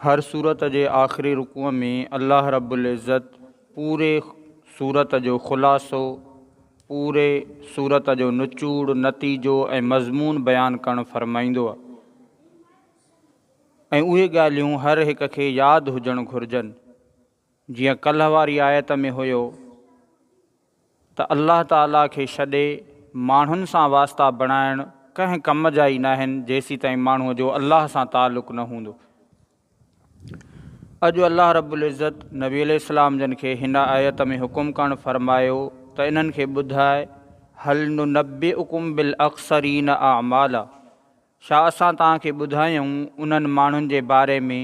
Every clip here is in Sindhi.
هر سورت جي آخري رڪوع ۾ الله رب العزت پوري سورت جو خلاصو، پوري سورت جو نچوڙ، نتيجو ۽ مضمون بيان ڪرڻ فرمائيندو آهي ۽ اهي ڳالهيون هر هڪ کي ياد هجڻ گهرجن. جيئن ڪلهه واري آيت ۾ هيو ته الله تعاليٰ کي ڇڏي ماڻهن سان واسطا بڻائڻ ڪنهن ڪم جا ئي ناهن جيسيتائين ماڻهوء جو الله سان تعلق نه هوندو. اڄ الله رب العزت نبي عليه السلام جن کي هن آيت ۾ حڪم ڪرڻ فرمايو ته انهن کي ٻڌاء هل ننبئڪم بالاخسرين اعمالا ڇا اسان توهان کي ٻڌايون انهن ماڻهن جي باري ۾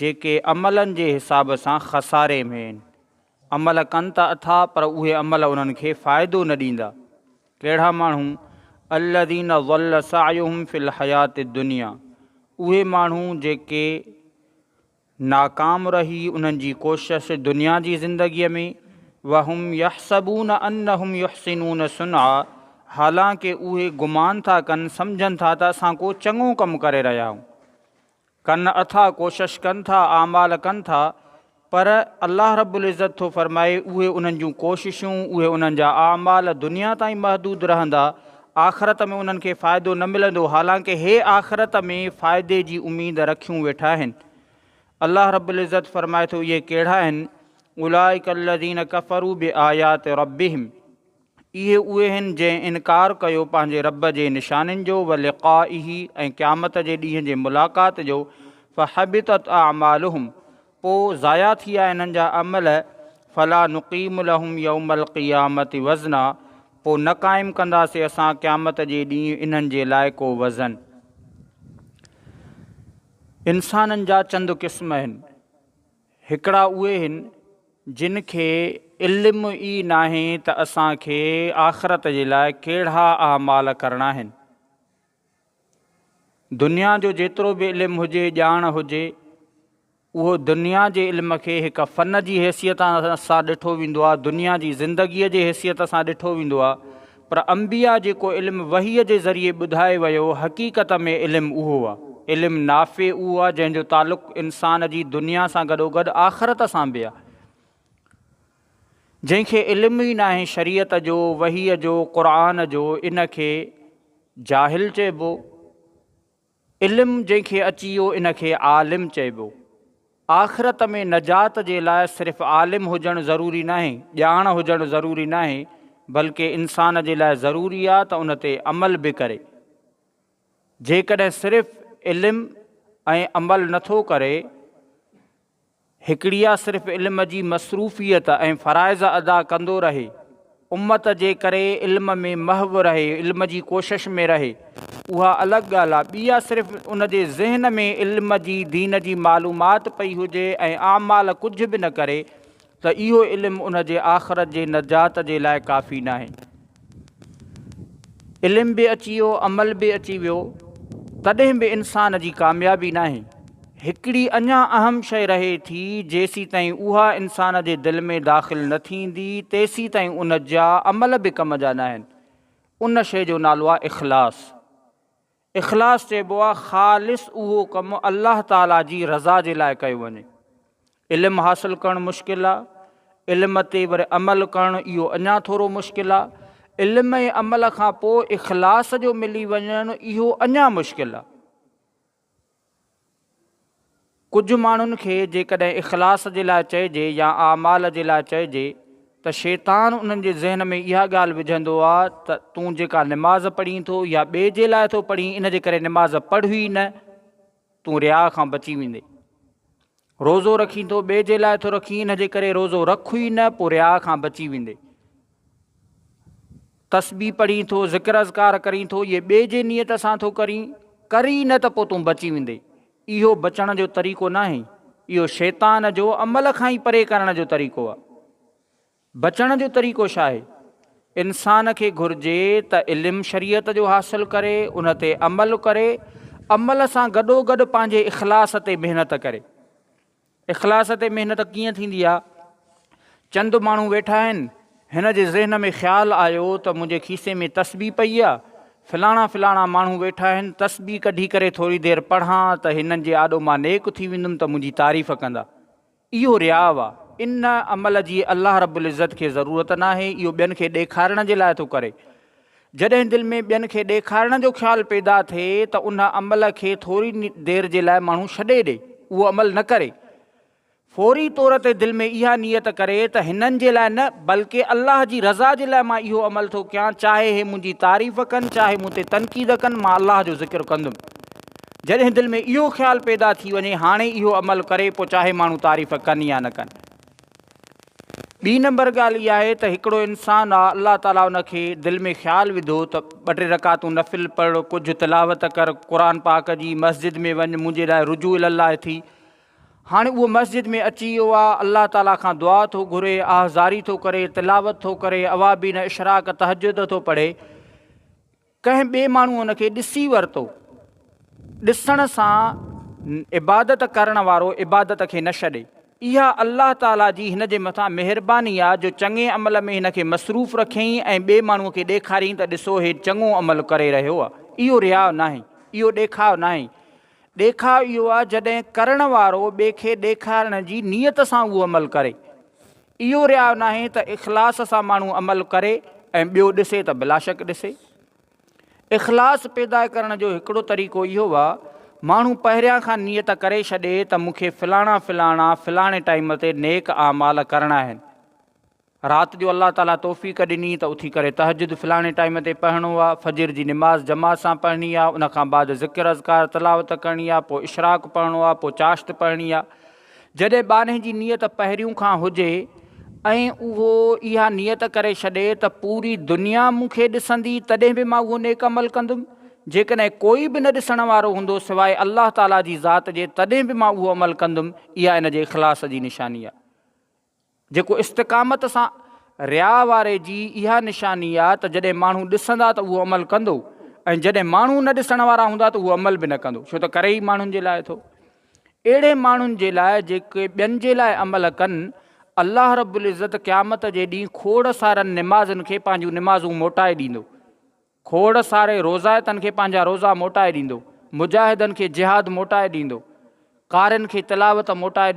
جيڪي عملن جي حساب سان خساري ۾ آهن. عمل ڪن ته اٿا پر اهي عمل انهن کي فائدو نه ڏيندا. ڪهڙا ماڻهو؟ الذين ضل سعيهم في الحياة الدنيا اهي ماڻهو جيڪي ناڪام رهي انهن جي ڪوشش دنيا جي زندگيء ۾، وهم يحسبون انهم يحسنون صنعا حالانڪه اهي گمان ٿا ڪن، سمجهن ٿا ته اسان ڪو چڱو ڪم ڪري رهيا آهيون. ڪن اٿا، ڪوشش ڪن ٿا، اعمال ڪن ٿا، پر الله رب العزت ٿو فرمائي اهي انهن جون ڪوششون، اهي انهن جا اعمال دنيا تائين محدود رهندا، آخرت ۾ انهن کي فائدو نه ملندو، حالانڪه هي آخرت ۾ فائدي جي اميد رکيون ويٺا آهن. الله رب العزت فرمائي ٿو اهي ڪهڙا آهن؟ اولئک الذين ڪفروا بآيات ربهم اهي اهي آهن جنهن انڪار ڪيو پنهنجي رب جي نشانين جو ولقائه ۽ قيامت جي ڏينهن جي ملاقات جو فحبطت اعمالهم پوء ضايع ٿيا انهن جا عمل، فلا نقيم لهم يوم القيامة وزنا پوء نه قائم ڪنداسين اسان قيامت جي ڏينهن انهن جي لاء ڪو وزن. انسانن جا چند قسم آهن، هڪڙا اهي آهن جن کي علم ئي ناهي ته اسان کي آخرت جي لاء ڪهڙا اعمال ڪرڻا آهن. دنيا جو جيترو به علم هجي، ڄاڻ هجي، اهو دنيا جي علم کي هڪ فن جي حيثيت سان ڏٺو ويندو آهي، دنيا جي زندگيء جي حيثيت سان ڏٺو ويندو آهي، پر انبياء جيڪو علم وحي جي ذريعي ٻڌائي ويو، حقيقت ۾ علم اهو آهي. علم نافع اهو آهي، جنهن جو تعلق انسان جي دنيا سان گڏوگڏ آخرت سان به آهي. جنهن کي علم ئي ناهي شريعت جو، وحي جو، قرآن جو، ان کي جاهل چئبو. علم جنهن کي اچي ويو ان کي عالم چئبو. آخرت ۾ نجات جي لاء صرف عالم هجڻ ضروري ناهي، ڄاڻ هجڻ ضروري ناهي، بلڪه انسان جي لاء ضروري آ ته ان تي عمل به ڪري. جيڪڏهن صرف علم ۽ عمل نٿو ڪري، هڪڙي آ صرف علم جي مصروفيت ۽ فرائض ادا ڪندو رهي، امت جي ڪري علم ۾ محو رهي، علم جي ڪوشش ۾ رهي، اها الڳ ڳالهه آ، ٻي آ صرف ان جي ذهن ۾ علم جي، دين جي معلومات پئي هجي ۽ اعمال ڪجهه به نه ڪري ته اهو علم ان جي آخرت جي نجات جي لاء ڪافي ناهي. علم به اچي ويو، عمل به اچي ويو، تڏهن به انسان جي ڪاميابي ناهي. هڪڙي اڃا اهم شيء رهي ٿي، جيسيتائين اها انسان جي دل ۾ داخل نه ٿيندي، تيسيتائين ان جا عمل به ڪم جا ناهن. ان شيء جو نالو آهي اخلاص. اخلاص چئبو آهي خالص اهو ڪم الله تعاليٰ جي رضا جي لاء ڪيو وڃي. علم حاصل ڪرڻ مشڪل آهي، علم تي وري عمل ڪرڻ اهو اڃا ٿورو مشڪل آهي، علم ۽ عمل کان پوء اخلاص جو ملي وڃڻ اهو اڃا مشڪل آهي. ڪجهه ماڻهن کي جيڪڏهن اخلاص جي لاء چئجي يا اعمال جي لاء چئجي ته شيطان انهن جي ذهن ۾ اها ڳالهه وجهندو آهي ته تون جيڪا نماز پڙهين ٿو اها ٻئي جي لاء ٿو پڙهين ان جي ڪري نماز پڙهه ئي نه تون رياء کان بچي ويندين. روزو رکين ٿو ٻئي جي لاء ٿو رکين ان جي ڪري روزو رک ئي نه پوء رياء کان بچي ويندين. تسبيح پڙهين ٿو، ذڪر اذڪار ڪرين ٿو، اهي ٻئي جي نيت سان ٿو ڪرين، ڪر ئي نه ته پوء تون بچي ويندين. اهو بچڻ جو طريقو ناهي. اهو شيطان جو عمل کان ئي پري ڪرڻ جو طريقو آهي. بچڻ جو طريقو ڇا آهي؟ انسان کي گهرجي ته علم شريعت جو حاصل ڪري، ان تي عمل ڪري، عمل سان گڏوگڏ پنهنجي اخلاص تي محنت ڪري. اخلاص تي محنت ڪيئن ٿيندي آ؟ چند ماڻهو ويٺا آهن، هن جي ذهن ۾ خيال آيو ته منهنجي کيسي ۾ تسبيح پئي آ، فلاڻا فلاڻا ماڻهو ويٺا آهن، تسبيح ڪڍي ڪري ٿوري دير پڙهان ته هنن جي آڏو مان نيڪ ٿي ويندم ته منهنجي تعريف ڪندا. اهو رياء آ. ان عمل جي الله رب العزت کي ضرورت ناهي، اهو ٻين کي ڏيکارڻ جي لاء ٿو ڪري. جڏهن دل ۾ ٻين کي ڏيکارڻ جو خيال پيدا ٿئي ته ان عمل کي ٿوري دير جي لاء ماڻهو ڇڏي ڏي، اهو عمل نه ڪري. فوري طور تي دل ۾ اها نيت ڪري ته هنن جي لاء نه بلڪه الله جي رضا جي لاء مان اهو عمل ٿو ڪيان، چاهي هي منهنجي تعريف ڪن چاهي مون تي تنقيد ڪن مان الله جو ذڪر ڪندم. جڏهن دل ۾ اهو خيال پيدا ٿي وڃي هاڻي اهو عمل ڪري پوء چاهي ماڻهو تعريف ڪن يا نه ڪن. ٻي نمبر ڳالهه اها آهي ته هڪڙو انسان آ الله تعاليٰ ان کي دل ۾ خيال وڌو ته ٻه ٽي رڪعتون نفل پڙهه، ڪجهه تلاوت ڪر قرآن پاڪ جي، مسجد ۾ وڃ منهنجي لاء رجوع الي الله ٿي. هاڻي اهو مسجد ۾ اچي ويو آ، الله تعاليٰ کان دعا ٿو گهري، آه زاري ٿو ڪري، تلاوت ٿو ڪري، اوابين، اشراق، تهجد ٿو پڙهي. ڪنهن ٻئي ماڻهوء ان کي ڏسي ورتو. ڏسڻ سان عبادت ڪرڻ وارو عبادت کي نه ڇڏي. اها الله تعاليٰ جي هن جي مٿان مهرباني آ جو چڱي عمل ۾ هن کي مصروف رکيائين ۽ ٻئي ماڻهوء کي ڏيکاريائين ته ڏسو هي چڱو عمل ڪري رهيو آ. اهو رياء ناهي. اهو ڏيکاء ناهي. ڏيکاء اهو آهي جڏهن ڪرڻ وارو ٻئي کي ڏيکارڻ جي نيت سان اهو عمل ڪري. اهو رياء ناهي ته اخلاص سان ماڻهو عمل ڪري ۽ ٻيو ڏسي ته بلاشڪ ڏسي. اخلاص پيدا ڪرڻ جو هڪڙو طريقو اهو آهي ماڻهو پهريان کان نيت ڪري ڇڏي ته مون کي فلاڻا فلاڻا فلاڻي ٽائيم تي نيڪ اعمال ڪرڻا آهن. رات جو الله تعاليٰ توفيق ڏني ته اٿي ڪري تهجد فلاڻي ٽائيم تي پڙهڻو آ، فجر جي نماز جماعت سان پڙهڻي آ، ان کان بعد ذڪر اذڪار تلاوت ڪرڻي آ، پوء اشراق پڙهڻو آ، پوء چاشت پڙهڻي آ. جڏهن ٻانهي جي نيت پهريون کان هجي ۽ اهو اها نيت ڪري ڇڏي ته پوري دنيا مون کي ڏسندي تڏهن به مان اهو نيڪ عمل ڪندم، جيڪڏهن ڪوئي به نه ڏسڻ وارو هوندو سواء الله تعاليٰ جي ذات جي تڏهن به مان اهو عمل ڪندم، اها ان جي اخلاص جي نشاني آ. جيڪو استقامت سان رياء واري جي اها نشاني آ ته جڏهن ماڻهو ڏسندا ته اهو عمل ڪندو ۽ جڏهن ماڻهو نه ڏسڻ وارا هوندا ته اهو عمل به نه ڪندو ڇو ته ڪري ئي ماڻهن جي لاء ٿو. اهڙي ماڻهن جي لاء جيڪي ٻين جي لاء عمل ڪن الله رب العزت قيامت جي ڏينهن کوڙ سارن نمازن کي پنهنجون نمازون موٽائي ڏيندو. کوڙ ساري روزائتن کي پنهنجا روزا موٽائي ڏيندو. مجاهدن کي جهاد موٽائي ڏيندو. قارين کي تلاوت موٽائي.